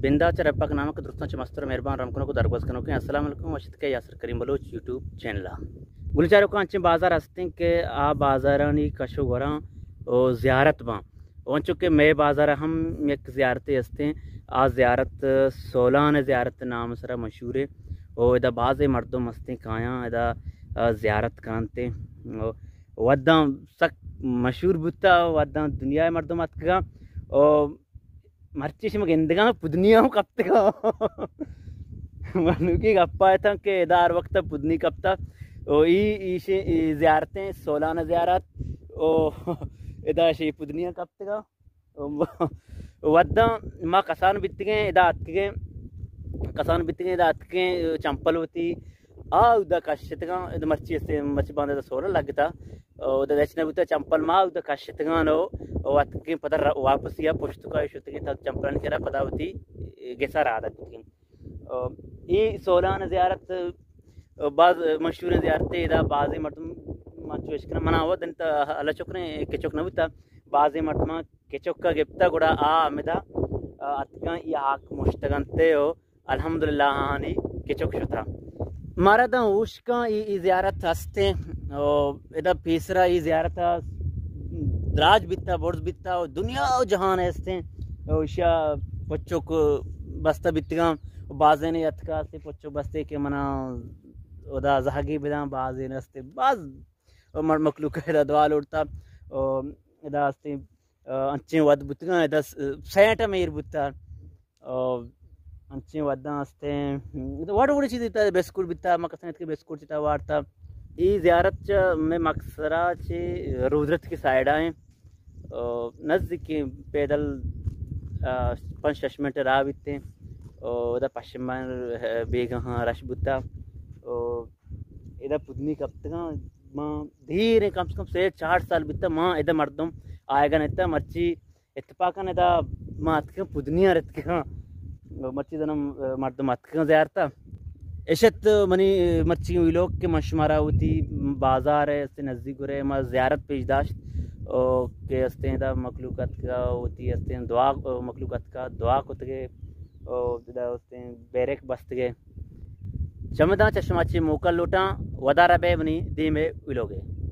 بندات چہ رب پاک نام کہ درستاں چہ مستر مہربان رحم کنوک و درگوز کنوکیں۔ السلام علیکم، وش اتکے یاسر کریم بلوچ یوٹیوب چینل ءَ۔ گل چاروکاں انچیں بازار ہستیں کہ آ بازارانی کش و گوراں و زیارت باں۔ و انچو کہ مئے بازار ہم یک زیارتے ہستیں، آ زیارت سولان زیارت نام سرا مشہوریں۔ و ادا بازیں مردم ہستیں کایاں ادا، آ، زیارت کننتے۔ و وداں سک مشہور بوتا، وداں دنیا مردم اتکگاں۔ و مرچی شما گندگاں پدنی ہم کپتگاں۔ منوکی گپا اتاں کہ ادا ہر وقت پدنی کپتا۔ او ای، ایشی، ای زیارتیں، سولانہ زیارت۔ او ادا شی پدنی ہم کپتگاں۔ او وداں ما کسان بیتگیں، ادا اتکگیں، کسان بیتگیں، ادا اتکگیں، چمپل وتی آ اودا کشتگاں، ادا مرچی است، مرچی باندا سولہ لگتا۔ اودا ہچ نہ بوتا، چمپل ما اودا کشتگاں و، و اتکیں پدا ر-، واپسی ءَ پشت کائے شتگیں تا چمپلانی کرا پدا وتی گسا راہ داتگیں۔ اے سولان زیارت باز مشہور زیارتے، ادا بازیں مردم من چو اشکناں، منا وت انت اللہ شکریں کچک نہ بوتا، بازیں مردماں کچک ءَ گپتا گڑا آ ہمدا اتکاں ای ہاک مشتگنتے و الحمدللہ آہانی کچک شتا۔ مارا داں اوشکاں ای، ای زیارت ہستیں۔ او ادا پیسرا ای زیارت دراج بیتا، برز بیتا، و دنیا و جہان ہستیں۔ او ایشا پچک بستہ بیتگاں، و بازینے اتکا ہستیں پچک بستے کہ منا ادا زہگی بداں، بازین ہستیں، باز مر-، مخلوق ادا دعا لوٹتا۔ او ادا ہستیں، آ، انچیں وھد بوتگاں، ادا س-، سینٹ ہم ایر بوتا۔ آ، انچیں وھداں ہستیں، وڑ وڑ چیز بیتا، بسکٹ بیتا، ما کسان اتکے بسکٹ چتا وارتا۔ ای زیارت چہ مئے مکسرا چہ رودرت کی سائیڈا ہیں۔ آ، نزدیکیں پیدل، آ، پنچ شش منٹ راہ بیتیں۔ آ، ادا پشمان بیگاہاں رش بوتا۔ آ، ادا پدنی کپتگاں، ما دیریں کم سے کم سے چار سال بیتا، ما ادا مردم آیگا نتا، مرچی اتفاقاً ادا ما اتکاں پدنی ءَ رتکگاں، مرچی دنم مردم اتکگاں زیارتا۔ اشت منی مرچی ویلوگ کہ من شمارا وتی بازار ءَ است نزدیک گرے ما زیارت پیش داشت، او کہ استیں ادا مخلوق اتکا وتی استیں دعا، مخلوق اتکا دعا کتگے، او ادا استیں بیرک بستگے۔ چمداں چہ شما چی موکل لوٹاں، ودارا بے منی دیمے ویلوگے۔